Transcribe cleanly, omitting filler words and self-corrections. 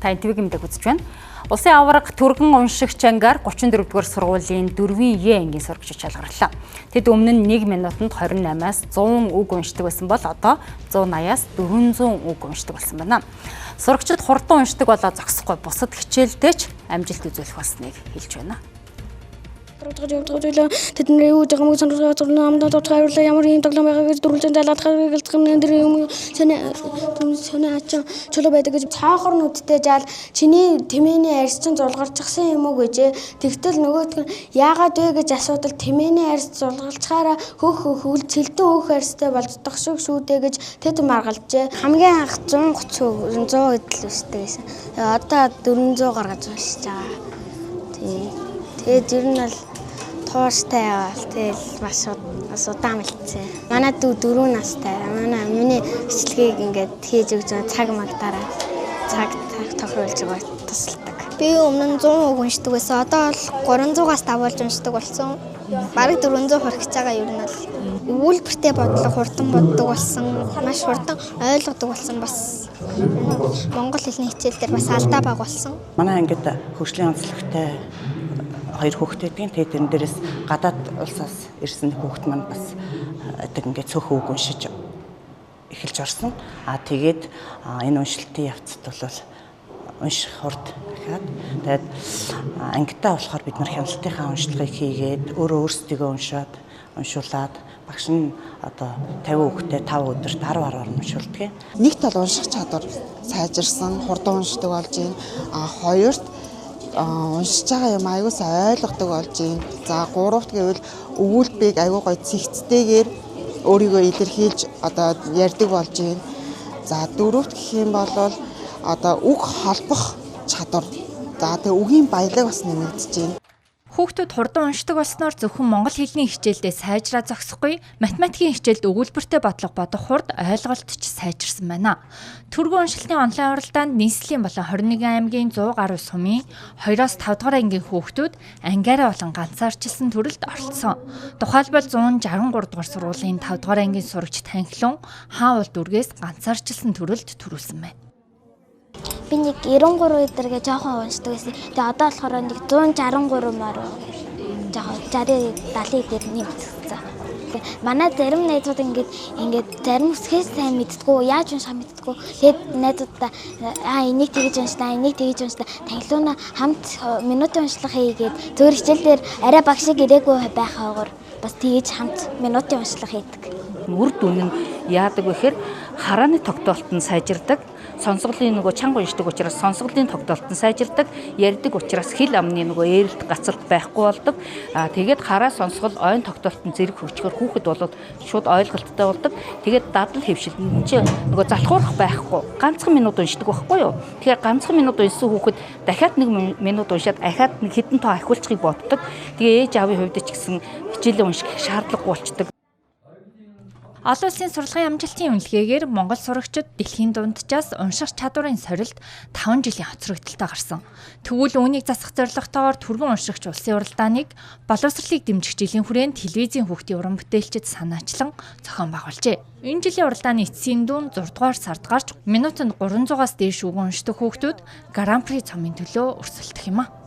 Та НТВ-ийн мэдээг үзэж байна. Улсын аварга түргэн уншигч ангаар 34-р сургуулийн 4-ийн Е ангийн сурагчид шалгарлаа. Тэд өмнө нь 1 минутанд 28-аас 100 үг уншдаг байсан бол одоо 180-аас 400 үг уншдаг болсон байна. Сурагчид хурдан уншдаг болоо зогсохгүй бусад хичээлдээ ч амжилт үзүүлэх болсныг хэлж байна. Тэдний юу гэж хамгийн сонирхолтой зурна амдаа тодорхой хариулаа ямар ийм тоглоом байгаа гэж дөрвөлжин зайлгаадахыг гэлцэх юм энэ юм сони ачаа чулуу байдаг гэж цоохор нүдтэй жаал чиний тэмээний арьс чинь зулгарчихсан юм уу гэжээ. Тэгтэл нөгөөх нь яагаад вэ гэж асуудал тэмээний арьс зулгалцахаараа хөөх хөл цэлдэн өөх арьстай болдох шиг шүү дээ гэж тэд маргалжээ. Хамгийн анх 130 100 эдэл өстэй байсан. Одоо 400 гаргаж уншиж байгаа. Тийм. Тэгээд ер нь бол тууштай яваал тэгэл маш удаан мэлцээ. Манай дүү 4 настай. Манай миний бичлэгийг ингээд хийж өгч байгаа цаг магдаараа цаг тохируулж байгаа тусалдаг. Би өмнө нь 100 үг уншдаг байсан. Одоо бол 300-аас давуулж уншдаг болсон. Бараг 400 хүрэх гэж байгаа ер нь бол. Өгүүлбэртэй бодлого хурдан боддог болсон. Маш хурдан ойлгодог болсон бас. Монгол хэлний хичээл дээр бас алдаа бага болсон. Манай ангид хөгжлийн онцлогтой хоёр хүүхэд байдгийн. Тэгээд тэрэн дээрээс гадаад улсаас ирсэн хүүхэд маань бас одоо ингээд цөөхөн үг уншиж эхэлж орсон. Аа тэгээд энэ уншилтын явцад бол унших хурд ахаад тэгээд ангидаа болохоор бид нар хяналтынхаа уншлагыг хийгээд өөрөө өөрсдийгөө уншаад уншуулад багш нь одоо 50 хүүхэдтэй 5 өдөрт 10 10-аар уншуулдаг. Нэг тал унших чадвар сайжирсан, хурдан уншдаг болж байна. А хоёрт уншиж байгаа юм аягүй сайн ойлгодог болж байна. За гуравт гэвэл өгүүлбэрийг аягүй гоё цэгцтэйгээр өөрийгөө илэрхийлж одоо ярьдаг болж байна. За дөрөвт гэх юм бол одоо үг холбох чадвар. За тэгээ үгийн баялаг бас нэмэгдэж байна. Хүүхдүүд хурдан уншдаг болсноор зөвхөн монгол хэлний хичээлдээ сайжраа зогсохгүй, математикийн хичээлд өгүүлбэртэй бодлого бодох хурд ойлголт ч сайжирсан байна. Түргэн уншилтын онлайн уралдаанд нийслэлийн болон 21 аймгийн 100 гаруй сумын 2-оос 5 дугаар ангийн хүүхдүүд ангиараа болон ганцаарчилсан төрөлд оролцсон. Тухайлбал 163 дугаар сургуулийн 5 дугаар ангийн сурагч Танхилун хаан уул дүүргээс ганцаарчилсан төрөлд төрүүлсэн байна. Би нэг 93 өдөргээ жоохон уншдаг байсан. Тэгээ одоо болохоор нэг 163 маар жоохон 60 70 дээр нэмэгдсэн. Тэгээ манай зарим найзууд ингээд зарим үсгээс сайн мэддэггүй, яаж унших мэддэггүй. Тэгээд найзуудаа аа энийг тэгэж уншлаа, энийг тэгэж уншлаа. Танхилууна хамт минутын уншлага хийгээд зөвхөн хичээл дээр арай багш шиг ирээгүй байх хаагаар бас тэгэж хамт минутын уншлага хийдэг. Үр дүн нь яадаг вэ гэхээр харааны тогтоолт нь сайжирдаг. Сонсголын нөгөө чанга уншдаг учраас сонсголын тогтоолт нь сайжирдаг, ярьдаг учраас хэл амны нөгөө ээрэлт гацалт байхгүй болдог. Аа тэгээд хараа сонсгол ойн тогтоолт нь зэрэг хөгжихөөр хүүхэд бол шууд ойлголттой болдог. Тэгээд дадал хэвшил чи нөгөө залхуурах байхгүй. Ганцхан минут уншдаг байхгүй юу? Тэгэхээр ганцхан минут уншсан хүүхэд дахиад 1 минут уншаад ахаад нэг хэдэн тоо ахиулчихыг боддог. Тэгээ ээж аавын хувьд ч гэсэн хичээлээ унших шаардлагагүй болчдөг. Олон улсын сурлагын амжилтын үнэлгээгээр Монгол сурагчид дэлхийн дунджаас унших чадварын сорилт 5 жилийн хоцрогдолтой гарсан. Тэгвэл үүнийг засах зорилготойгоор түргэн уншигч улсын уралдааныг боловсролыг дэмжих жилийн хүрээнд телевизийн хүүхдийн уран бүтээлчид санаачлан зохион байгуулжээ. Энэ жилийн уралдааны эцсийн дүн 6 дугаар сард гарч минутанд 300-аас дээш үг уншдаг хүүхдүүд Гран-при цомын төлөө өрсөлдөх юм а.